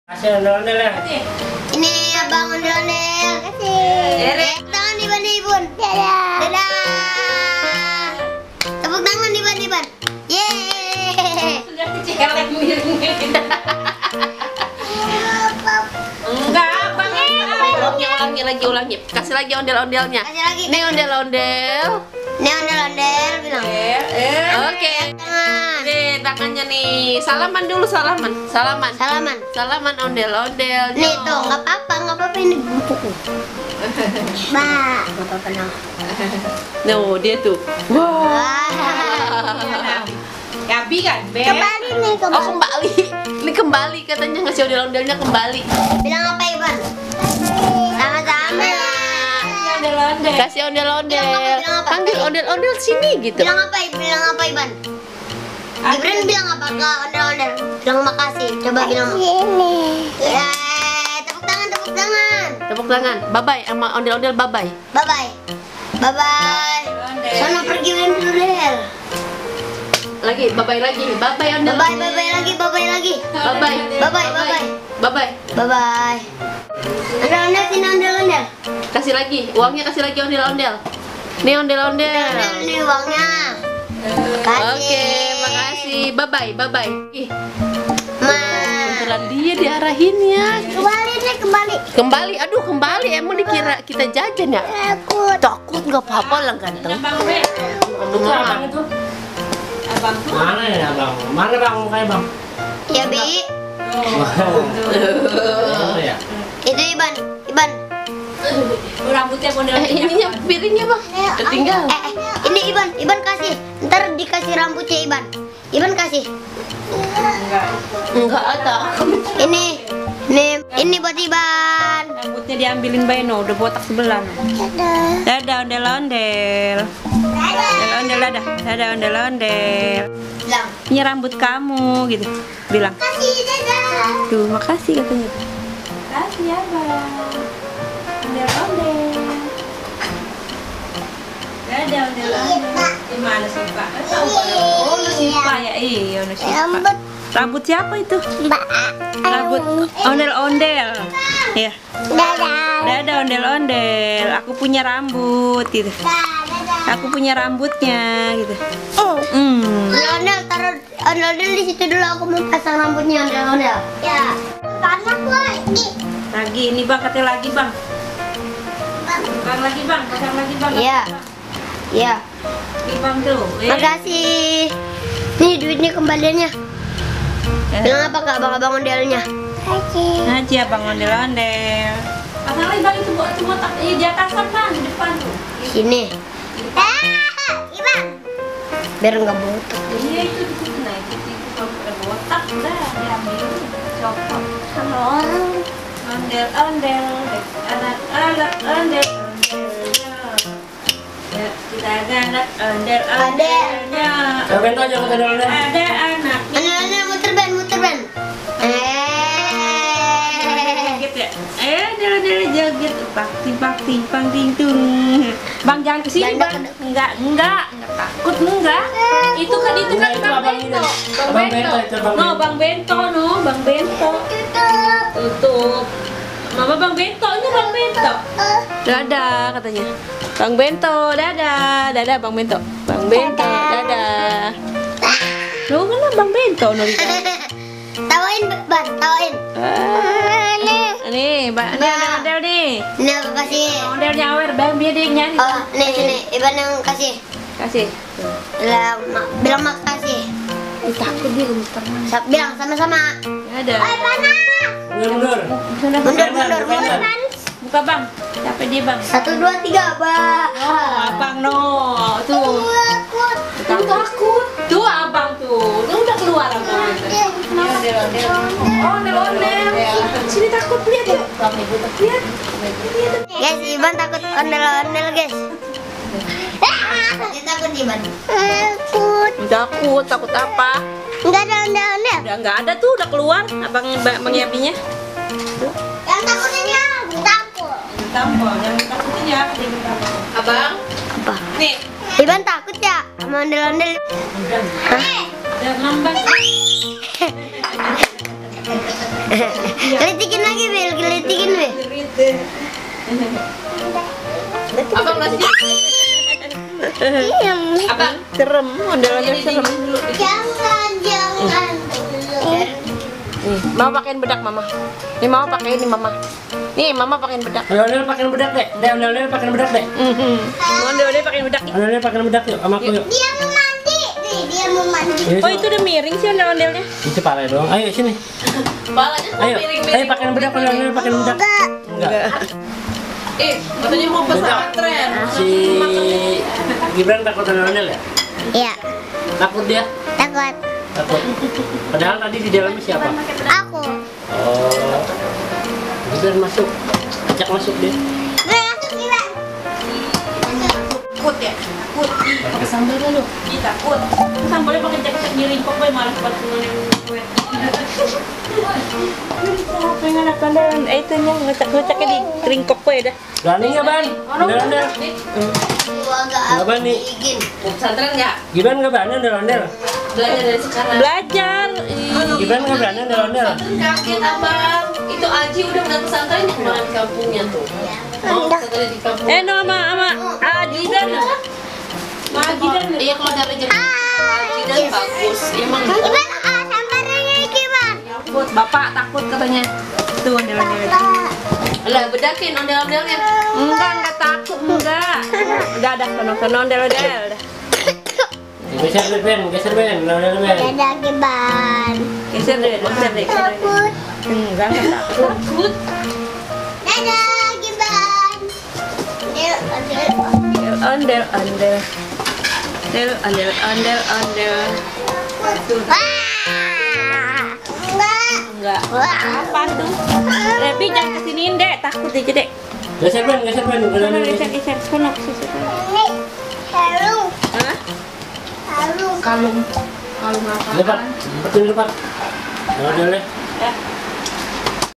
Kasih ondel-ondel ya. Ini abang ondel-ondel. Kasih. Tangan Iban. Dadah. Dadah. Tepuk tangan Iban. Yeay. Sudah dicelek mirip. Enggak, Bang. Ulangi. Kasih lagi ondel-ondelnya. Kasih lagi. Nih ondel-ondel. Ini ondel-ondel bilang. Oke. Tangan. Nih tangannya nih. Salaman dulu salaman. Salaman ondel-ondel. Nih tuh, nggak apa-apa ini buku. Bah, nggak apa-apa nah. No, dia tuh. Wah. Gabi kan, Be? Kembali nih, Oh kembali. Ini kembali katanya ngasih ondel-ondelnya kembali. Bilang apa Iban? Sama-sama. Ondel-ondel. Kasih ondel-ondel. Bilang apa? Panggil ondel-ondel sini gitu. Bilang apa Iban? Gibran bilang apa ke ondel-ondel? Bilang makasih. Coba bilang. Tepuk tangan. Tepuk tangan. Bye-bye sama ondel-ondel bye-bye. Bye. Sono pergi ondel. Lagi bye-bye lagi. Bye-bye ondel. Bye lagi. Bye-bye. Bye. Ondel-ondel sini ondel-ondel. Kasih lagi. Uangnya kasih lagi ondel-ondel. Nih ondel-ondel. Ondel ini uangnya. Kasih. Oke, makasih. Bye-bye. Ih, Ma. beneran dia diarahinnya. Kembali. Kembali. Aduh, kembali. Emang dikira kita jajan ya? Takut nggak apa-apa lah ganteng. Bang, Be. Itu abang itu. Abang tuh. Mana ya bang? Mana bang mukanya bang? Ya Bi. Mana ya? Itu Iban. Rambutnya ondel-ondel. Ininya piringnya bang. Ketinggal. Ini Iban kasih. Ntar dikasih rambutnya Iban. Iban kasih. Enggak ada. Ini buat Iban. Rambutnya diambilin Baino, udah botak sebelah. Dadah ondel-ondel. Dadah ondel-ondel. Bilang. Ini rambut kamu gitu. Bilang. Kasih dadah. Tuh, makasih katanya. Makasih ya, Bang. Ondel-ondel. Dadah ondel-ondel. Gimana sih, Pak? Oh, lu Sipa ya? Iya, lu Sipa. Rambut siapa itu? Mbak. Rambut ondel-ondel. Ya. Dadah ondel-ondel. Aku punya rambut gitu. Aku punya rambutnya gitu. Ondel taruh ondel di situ dulu, aku mau pasang rambutnya ondel. Ya. Pasang lagi. Lagi ini Bang, katanya lagi Bang. Pasang lagi Bang. Iya. Iya. Ini Bang tuh. Makasih. Nih duitnya kembaliannya. Bilang apa ke abang-abang ondelnya? Ngaji abang ondel-ondel. Pasang lagi Bang itu botak di atasan Bang, di depan tuh. Sini. Ibang. Biar nggak botak. Iya itu di situ nah itu kalau udah botak udah diambil copot. Sama orang. Ondel-ondel, anak-anak ondel-ondelnya. Ya, kita ada anak ondel-ondelnya. Cobain aja ondel-ondel. Ada anak. Ondel muter ban. Joget ya? Ondel-ondel joget. Pang ting tung. Bang jangan kesini Bang. Enggak takut enggak. Itu kan Enggak, itu Bang abang ini. Bento. Abang Bento, itu Abang Bento. Bang Bento. Tutup. Mama Bang Bento, ini Bang Bento. Dadah katanya. Bang Bento, dadah Bang Bento. Bang Bento, dadah. Lu mana Bang Bento Norita? Tawain ban, tawain. Nih, ondel nih. Ini aku kasih. Ondel nyawer, Bang dia nyanyi. Oh, nih, Iban yang kasih. Kasih. Bilang makasih. Takut dia gemeter. Bilang sama-sama. Dadah. Panas. Mundur. Mundur. Buka Bang. Capek dia Bang. 1, 2, 3, Mbak. Abang no. Tuh. Takut. Tuh abang tuh. Tuh udah keluar abang. Ondel-ondel. Sini takut lihat yuk. Lihat. Guys, Iban takut ondel-ondel, guys. Dia takut Iban. Takut apa? Enggak ada ondel-ondel. Udah nggak ada tuh, udah keluar abang Yabinya. Yang takut ini takut. Tampol, yang takutin ya. Abang. Apa? Nih. Iban takut ya sama ondel-ondel? Hah? Udah ngambang. Gelitikin lagi, Bel. Gelitikin, Bel. Abang masih Iya. apa? Serem, ondel-ondel serem. Jangan dulu. Nih, mau pakein bedak mama. Nih mau pakein nih mama. Nih mama pakein bedak. Ondel-ondel pakein bedak deh. Ondel-ondel pakein bedak deh. Ondel-ondel pakein bedak. Ondel-ondel pakein bedak yuk sama aku yuk. Dia mau mandi. Nih, dia mau mandi. Ini Oh itu udah miring sih ondel-ondelnya. itu pala doang. Ayo sini. Palanya tuh Ayo, ayo pakein bedak, ondel-ondel pakein bedak. Enggak. Katanya mau pesantren. Si Gibran takut ondel-ondel ya? Iya. Takut dia? Takut. Takut. Padahal tadi di dalamnya siapa? Aku. Oh. Gibran masuk. Ajak masuk dia. Masuk gila. Takut ya? Takut. Pakai sambalnya lu. Iya takut. Sambalnya pakai cek-cek diringkok gue malah buat gue. Pengen apa dan itunya ngecek-ngeceknya di ringkok gue dah. Berani nggak Ban? Ondel-ondel. Gua agak Nggak berani. bikin. Mau pesantren nggak? Gibran nggak berani ondel-ondel. Belajar dari sekarang. Belajar. Gibran nggak berani ondel-ondel. Pesantren kaget abang. Itu Aji udah udah pesantren yang kemarin di kampungnya tuh. Oh, pesantren di kampung. No sama Ajidan. Ajidan. Iya kalau dari jadi Ajidan bagus. Emang Gimana? Sambarnya gimana? takut. Bapak takut katanya. Tuh ondel-ondel. Lah bedakin ondel-ondelnya. Enggak takut, enggak. Udah sono ondel-ondel. Geser Ben, ondel-ondel Ben. Dadah Giban. Geser deh. Takut. Enggak takut. Takut. Dadah Giban. Ondel. Enggak. Enggak. Apa tuh? Tapi jangan kesiniin dek, takut aja dek. Geser Ben, ondel-ondel. Geser, sono ke situ. Ini kalung. Hah? Kalung. Kalung apa? Lepas, betul lepas. Ondel-ondel. Ya.